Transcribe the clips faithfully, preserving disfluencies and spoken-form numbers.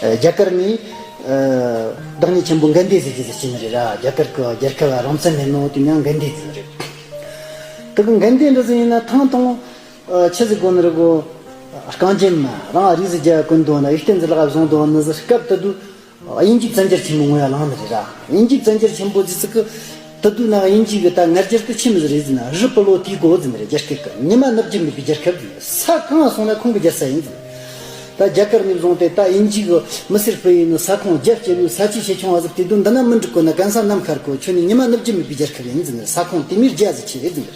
རྒྱ་གར་ནས་བདག་ཉིད་ཆེན་པོ་གན་དྷི་ཟེར་གྱི་ཟེར་གྱི་ནི་རེད་ར། རྒྱ་གར་གི་རྒྱལ་ཁབ་རང་བཙན་མེད་ནོ་དེ་མིང་གན་དྷི་ཟེར་རེད། དེ་གི་གན་དྷི་འདྲ་ཟིག་ཡིན་ན་ཐེངས་དང་པོ་ཆི་ཟིག་གོ་ནི་རེད་གོ། རྐང་རྗེན་མ་རང་རིགས་ཟིག་རྒྱ་གོན་དོ་ན་ཡིག་བསྟན་ཟིག་ལག་བཟུང་དོ་ནི་ཟིག་སྐབས་དེ་དུས། དབྱིན་ཇིའི་བཙན་རྒྱལ་ཆེན་པོ་ངོས་ལངས་ནི་རེད་ར། དབྱིན་ཇིའི་བཙན་རྒྱལ་ཆེན་པོ་ཟེར་ཚིག་གི་དེ་དུས་ན་དབྱིན་ཇི་གི་ད་ང་རྒྱལ་དུ་ཆི་མོ་ཟིག་རེད་ཟེར་ན་རི་པོ་ལོ་ཏི་ཀོ་ཟེར་ནི་རེད། རྒྱ་སྐད་གི་ཉི་མ་ནུབ་རྒྱུ་མེད་པའི་རྒྱལ་ཁབ་ཟེར་ནི། ས་གང་སོང་ན་ཁོང་གི་རྒྱལ་ས་ཡིན་ཟེར་ནི། ད་རྒྱ་གར་ནས་བཟུང་སྟེ་ད་དབྱིན་ཇི་གི་མི་སེར་སྤུ་ཡིས་ནི་ས་ཁོངས་རྒྱ་བསྐྱེད་ནི་ས་ཆ་ཆེ་ཆུང་བ་ཟིག་དེ་དུས་འདི་ན་མི་འགྲིག་གོ་ན་གན་ས་ནམ་མཁར་གོ་ཁྱོད་ནི་ཉི་མ་ནུབ་རྒྱུ་མེད་པའི་རྒྱལ་ཁབ་ཡིན་ཟེར་ནི། ས་ཁོངས་དེ་མོའི་རྒྱ་ཟིག་ཆེ་རེད་ཟེར་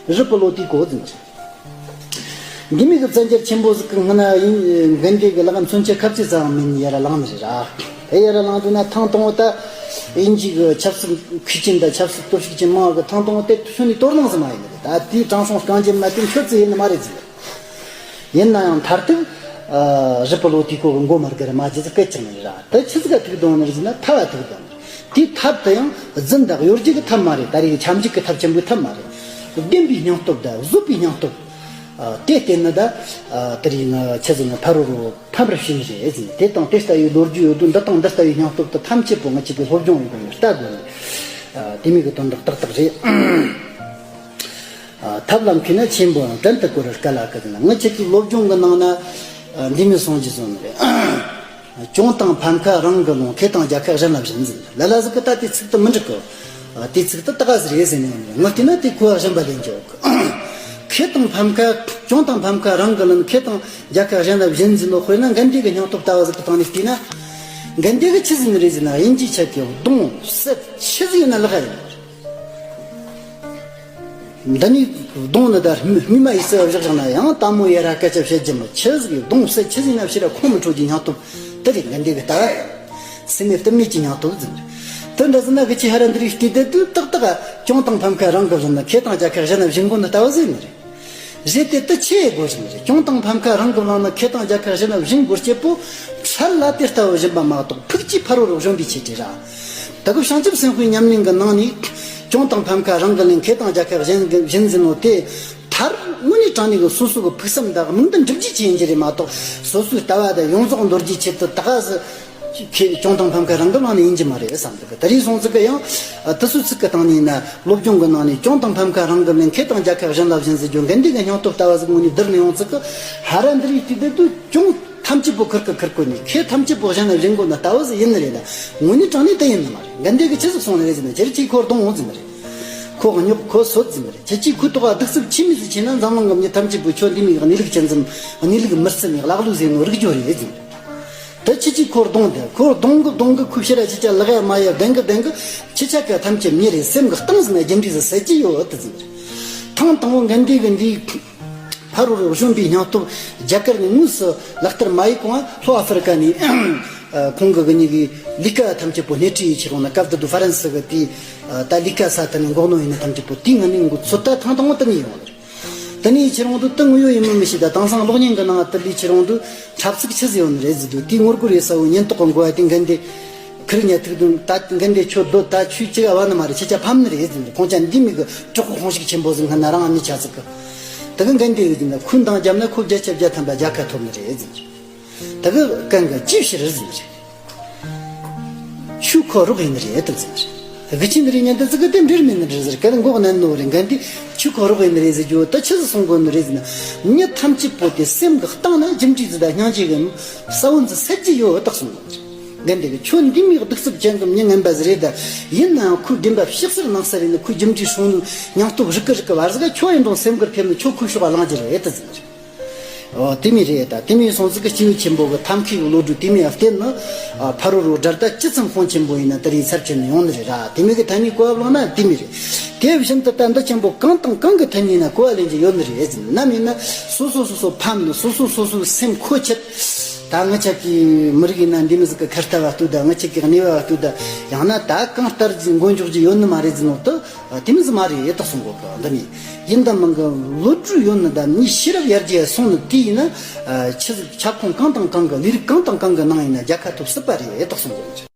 ནི་རི་པོ་ལོ་ཏི་ཀོ་ཟེར་ནི་རེད། འདི་མི་གི་བཙན་རྒྱལ་ཆེན་པོ་ཟིག་གི་སྔ་ན་ཡིན་གན་དྷི་གི་ལག་མཚོན་ཆ་ཁ་ཚིག་ཙམ་མིན་ཡར་ལངས་ནི་རེད་ར། དེ་ཡར་ལངས་དུས་ན་ཐེངས་དང་པོ་ད་དབྱིན་ཇི་གི་ཆབ་སྲིད་མཁས་ཅན་དང་ཆབ་སྲིད་སྟོབས་ཤུགས་ཅན་མང་བ་གི་ཐེངས་དང་པོ་དེ་ཁྱོན་ནས་དོ་སྣང་ཟིག་མ་ཡིན་ནི་རེད། ད་དེའི་དྲང་སྲོང་རྐང་རྗེན་མ་དེ་མཆོད་རྩིས་ཡིན་ནི་མ་རེད་ཟེར། ཡིན་ན་ཡང་མཐར་ཐུག་རི་པོ་ལོ་ཏི་ཀོ་གི་མགོ་མར་གི་རི་མ་རྒྱུ་ཟིག་སྐད་ཆགས་ནི་རེད་ར། དེ་ཆི་ཟིག་ག་ཐུག་དང་ནི་རེད་ཟེར་ན་ཐབས་ལ་ཐུག་དང་། དེའི་ཐབས་དེ་ཡང་རྫུན་དང་གཡོ་སྒྱུ་གི་ཐབས་མ་རེད། ད་རེས་ཆབ་འཇུག་གི་ཐབས་ཆེན་པོའི་ཐབས་མ་རེད། བདེན་པའི་སྙིང་སྟོབས་དང་བཟོད་པའི་སྙིང་སྟོབས། ཨ། དེ་བརྟེན་ནི་ད། ཨ། དེ་རིང་ང་ཆི་ཟེར་ན་ཕ་རོལ་རོ་ཕམ་རུ་ཕྱིན་རེད་ཟེར། དེ་དང་དེ་ལྟ་བུའི་ལོ་རྒྱུས་ཡོད་དུས་འདི་དང་འདི་ལྟ་བུའི་སྙིང་སྟོབས་དེ་ཐམས་ཅད་པོ་ང་ཆི་གི་སློབ་སྦྱོང་ཡོད་པ་ཡིན་ལྟ་དགོས་ནི། ཨ། དེ་མིན་གི་དོན་དག་ཏག་ཏག་རེད། ཨ། ཐབས་ལ་མཁས་ན་ཆེན་པོའང་བྲན་དུ་བཀོལ་བར་དཀའ་ལ་གི་ཟེར་ན། ང་ཆི་གི་སློབ་སྦྱོང་གི་ནང་ན། ཨ། འདི་མི་སོང་ཅི་སོང་ནི་རེད། གྱོང་དང་ཕམ་ཁ་རང་གིས་བླངས། ཁེ་དང་རྒྱལ་ཁ་གཞན་ལ་བྱིན་ཟེར། ལ་ལ་ཟིག་གིས་ད་དེ་ཚིག་དེ་མི་འགྲིག་གི། དེ་ཚིག་དེ་ཏག་ཟིག་རེད་ཟེར་ནས་ངས་བལྟས་ན་དེ་གོ་བ་གཞན་པ་ལེན་རྒྱུ། ཁེ་དང་ཕམ་ཁ། གྱོང་དང་ཕམ་ཁ་རང་གིས་བླངས། ཁེ་དང་རྒྱལ་ཁ་གཞན་ལ་བྱིན་ཟེར་ནོ། དཔེར་ན་གན་དྷི་གི་སྙིང་སྟོབས་ལྟ་བུ་ཟིག་གི་སྟེང་ནས་བལྟས་ན། གན་དྷི་གིས་ཆི་ཟེར་ནི་རེད་ཟེར་ན། དབྱིན་ཇི་ཆ་གི་གདུང་སྲིད་ཆི་ཟིག་ཡིན་ན་ལག་ཡིན། འདི་ནས་གདུང་ནི་ད་སྨིན་མ་ཡི་སྲིད་བཞག་བཞག་ན་ཡང་དལ་མོ་ཡ་ར་སྐད་ཆ་བཤད་རྒྱུ་མོ་ཆི་ཟིག་གི་གདུང་སྲིད་ཆི་ཟིག་ན་ཕྱིར་ར་ཁོང་མི་འཕྲོད་ཀྱི་སྙིང་སྟོབས་དེ་རེད། གན་དྷི་གི་ལྟ་བ་སེམས་མེད་གཏིང་མེད་ཀྱི་སྙིང་སྟོབས་ཟེར། དེ་འདྲ་ཟེར་ན་གི་ཆི་ཧ་ར་འདི་རིགས་བལྟས་དེ་དུས་ཏག་ཏག་གྱོང་དང་ཕམ་ཁ་རང་གིས་བྱིན་ན་ཁེ་དང་རྒྱལ་ཁ་གཞན་ལ་བྱིན་དགོས་ནི་ལྟ་བུ་ཟིག་ནི་རེད། རེད་དེ་དེ་ཆི་ཡེ་དགོས་ཟེར་ནི་རེད། གྱོང་དང་ཕམ་ཁ་རང་གིས་བླངས་ན་ཁེ་དང་རྒྱལ་ཁ་གཞན་ལ་བྱིན་དགོས་རྒྱུ་བོ་ཚར་ལ་དེ་ལྟ་བུ་བྱིན་པ་མ་གཏོགས་ཕུགས་ཀྱི་ཕ་རོལ་རོ་གཞོན་པའི་ཆེད་དུ་ར། ད་གི་བྱང་ཆུབ་སེམས་དཔའི་ཉམས་ལེན་གྱི་ནང་ནས་གྱོང་དང་ཕམ་ཁ་རང་གིས་ལེན། ཁེ་དང་རྒྱལ་ཁ་གཞན་གྱིས་བྱིན་ཟེར་ནོ་དེ། མཐར་དངོས་གནས་དྲང་གནས་ཀྱི་སོ་སོ་གི་ཕུགས་བསམ་དང་དམིགས་འདུན་འགྲུབ་རྒྱུའི་ཆེད་ཡིན་གྱི་རེད་མ་གཏོགས། སོ་སོའི་ལྟ་བ་དང་ཡོངས་རྫོགས་འདོར་རྒྱུའི་ཆེད་དུ་ད་ག་ཟེ། ཁེ་གྱོང་དང་ཕམ་ཁ་རང་གིས་བླངས་ནི་ཡིན་གྱི་མ་རེད་བསམ་འདུག་གི། ད་རེས་སོང་ཚིག་གི་ཡང་། ཨ། དེ་ཚོའི་ཚིག་གི་སྟེང་ནས་ཡིན་ན་སློབ་སྦྱོང་གི་ནང་ནས་གྱོང་དང་ཕམ་ཁ་རང་གིས་ལེན། ཁེ་དང་རྒྱལ་ཁ་གཞན་ལ་བྱིན་ཟེར་རྒྱུ་གན་དྷི་གི་སྙིང་སྟོབས་ལྟ་བུ་ཟིག་དངོས་གནས་བསྡུར་ནས་ཡོང་ཚིག་གི། ཧ་ར་འདི་རིགས་བལྟས་དེ་དུས་གྱོང་ཐམས་ཅད་པོ་ཁུར་གི་ཁུར་དགོས་ནས་ཁེ་ཐམས་ཅད་པོ་གཞན་ལ་བྱིན་དགོས་ནི་ལྟ་བུ་ཟིག་ཡིན་ནི་རེད་ལ། དངོས་གནས་དྲང་གནས་དེ་ཡིན་ནི་མ་རེད། གན་དྷི་གིས་ཆི་ཟིག་གསུངས་ནི་རེད་ཟེར་ན། ཁྱེད་ཀྱིས་ཁོ་རྡུང་ཟེར་ནི་རེད། ཁོ་སྙོབ། ཁོ་གསོད་ཟེར་ནི་རེད། ཁྱེད་ཀྱིས་ཁོའི་ཐོག་ག་གདུག་རྩུབ་ཆི་མོ་ཟིག་ཆེ་ན་འཛམ་གླིང་གི་མི་ཐམས་ཅད་པོས་ཁྱོད་འདི་མོའི་གནས་ལུགས་ཅན་ཙམ། གནས་ལུགས་མི་སྲིད་ནས་ལག་ལུས་ཟེར་ནོ་རིག་རྒྱུ་རེད་ཟེར་ནི་རེད། ད་ཁྱེད་ཀྱིས་ཁོ་རྡུང་དེ། ཁོ་རྡུང་གི་རྡུང་གི་ཁོའི་ཕྱིར་ར་ཁྱེད་ཅག་ལག་ཡ་མ་ཡ་བརྡུང་གི་བརྡུང་གི། ཁྱེད་ཅག་གི་ཐམས་ཅད་མྱི་རེད། སེམས་གི་གཏིང་ཟིག་ན་རྒྱུ་འབྲས་ཟིག་ཟད་ཀྱི་ཡོད་དེ་ཟེར། ཐེངས་དང་པོ་གན་དྷི་གིས་འདིའི་ཕ་རོལ་རོ་གཞོན་པའི་སྙིང་སྟོབས་རྒྱ་གར་ནས་དངོས་སུ་ལག་བསྟར་མ་ཡེད་གོང་ལྷོ་ཨ་ཧྥེ་རི་ཀ་ནས། ཨ། ཁོང་གི་གི་ནི་གི་ལས་ཀ་ཐམས་ཅད་པོ་སྣེ་ཁྲིད་ཡེད་ཁྱེར་ཡོང་ན། སྐབས་དེ་དུས་ཧྥ་རན་སི་གི་དེའི། ཨ། ད་ལས་ཀ་ས་དེ་ནས་འགོག་ནོ་ཡིན་ན་ཐམས་ཅད་པོ་དེའི་ངང་ནས་འགོ་ཚུགས། ད་ཐེངས་དང་པོ་དེ་ནས་ཡོང་ནི་རེད། དེ་ནས་ཁྱེར་ཡོང་དུས་དེ་དངོས་ཡོད་ཡིན་མིན་མི་ཤེས། ད་དེང་སང་གློག་བརྙན་གི་ནང་དེ་ལས་ཁྱེར་ཡོང་དུས་འཁྲབ་ཚིག་ཆི་ཟིག་ཡོད་ནི་རེད་ཟེར་དུས། དེའི་ངོ་རྒོལ་ཡེད་ས་བོ་ཉེན་རྟོག་གི་འགོ་བ་དེ་གན་དྷི་ཁུར་ཉལ་ཐུག་དུས། ད་གན་དྷི་ཁྱོད་སྡོད། ད་ཁྱོད་ཅི་ག་བ་ནི་མ་རེད། ཁྱེད་ཅག་ཕམ་ནི་རེད་ཟེར་ནི་རེད། ཁོང་ཅག་འདི་མོ་གི་གྲོགས་པོ་ཁོང་ཞིག་ཆེན་པོ་ཟིག་སྔ་ན་རང་མི་ཆ་ཟིག་གི། དེ་གི་གན་དྷི་གིས་ཟེར་ན། ཁོའི་འདང་བརྒྱབ་ན་ཁོ་བརྒྱ་ཆ་བརྒྱ་ཐམ་པ་རྒྱལ་ཁ་ཐོབ་ནི་རེད་ཟེར་ནི་རེད། དེ་གི་གན་གིས་ཅིའི་ཕྱིར་ཟེར་ནི་རེད། ཁྱོད་ཁོའི་རོགས་ཡིན་ནི་རེད་དམ་ཟེར་ནི་རེད། དགེ་ཆེ་འདི་རིགས་ཉན་དུ་ཙི་གི་དེ་འབྲེལ་མེད་ནི་རེད་ཟེར། གན་དྷི་འགོག་ནན་ནོ་རེད། གན་དྷི་ཁྱོད་ཁོའི་རོགས་ཡིན་ནི་རེད་ཟེར་རྒྱུ་ད་ཆི་ཟིག་གསུང་དགོས་ནི་རེད་ཟེར་ན། མྱི་ཐམས་ཅད་པོ་དེ་སེམས་གི་གཏིང་ན་རྒྱུ་འབྲས་ཟིག་དང་སྙིང་རྗེ་གི་ས་བོན་ཟིག་ཟད་ཀྱི་ཡོད་དེ་གསུང་གོ་ནི་རེད། གན་དྷི་གིས་ཁྱོད་འདི་མོའི་གདུག་རྩུབ་ཅན་གི་མྱི་ངན་པ་ཟིག་རེད། ད་ཡིན་ནའང་ཁོའི་བདེན་པ་ཕྱི་གསལ་ནང་གསལ་རེད་ནི། ཁོའི་རྒྱུ་འབྲས་སྲུང་ནོ་སྙིང་སྟོབས་རིག་གི་རིག་གི་བར་ཟིག་ག་ཁྱོད་ཡིན་རུང་སེམས་ཁུར་ཕེབས་ནི། ཁྱོད་ཁོའི་ཕྱོགས་ལ་ལངས་རྒྱུ་རེད་དེ་ཟེར་ནི་རེད། ཨོ། དེ་མོ་རེད། ད་དེ་མོ་སོང་ཙི་གི་སྐྱེས་བུ་ཆེན་པོ་གི་ཐབས་མཁས་ཀྱི་བློ་གྲོས་དེ་མོ་ཡར་བསྟན་ནི། ཨ། ཕ་རོལ་རོ་དགྲ་ཟླ་ཇི་ཙམ་དཔུང་ཆེན་པོ་ཡིན་ན་དེ་རིགས་ཚབས་ཆེན་ནི་ཡོང་ནི་རེད་ར། དེ་མོ་གི་ཐ་སྙད་གོ་བ་བླངས་ན་དེ་མོ་རེད། དེ་བཞིན་དུ་ད་འདི་ཆེན་པོ་གང་དང་གང་གི་ཐ་སྙད་ན་གོ་བ་ལེན་རྒྱུ་ཡོད་ནི་རེད་ཟེར། ནམ་ཡིན་ན་སོ་སོ་སོ་སོ་ཕམ་ནི། སོ་སོ་སོ་སོའི་སེམས་ཁོད་ཆད། ད་ང་ཅག་གི་མི་རིགས་ཡིན་ན་འདི་མོ་ཟིག་གི་ཁ་ལྟ་བ་ལྟོས་དང་། ང་ཅག་གི་གནས་བབ་ལྟོས་དང་། ཡང་ན་ད་གང་ལྟར་ཟིག་མགོ་འཇོག་རྒྱུ་ཡོད་ནི་མ་རེད་ཟེར་ནོ་དེ། ཨ། དེ་མོ་ཟིག་མ་རེད་དེ་གསུང་གོ་གི། འདི་ནི་ཡིན་དང་མིན་གི་བློ་གྲོས་ཡོད་ནི་དང་མྱི་ཤེས་རབ་ཡར་རྒྱས་སོང་ནི་དེ་ཡིན་ན། ཨ། ཆི་ཟིག་ཁྱབ་ཁོངས་གང་དང་གང་གི་ལས་རིགས་གང་དང་གང་གི་ནང་ཡིན་ན་རྒྱལ་ཁ་ཐོབ་སྲིད་པ་རེད་དེ་གསུང་གོ་གི།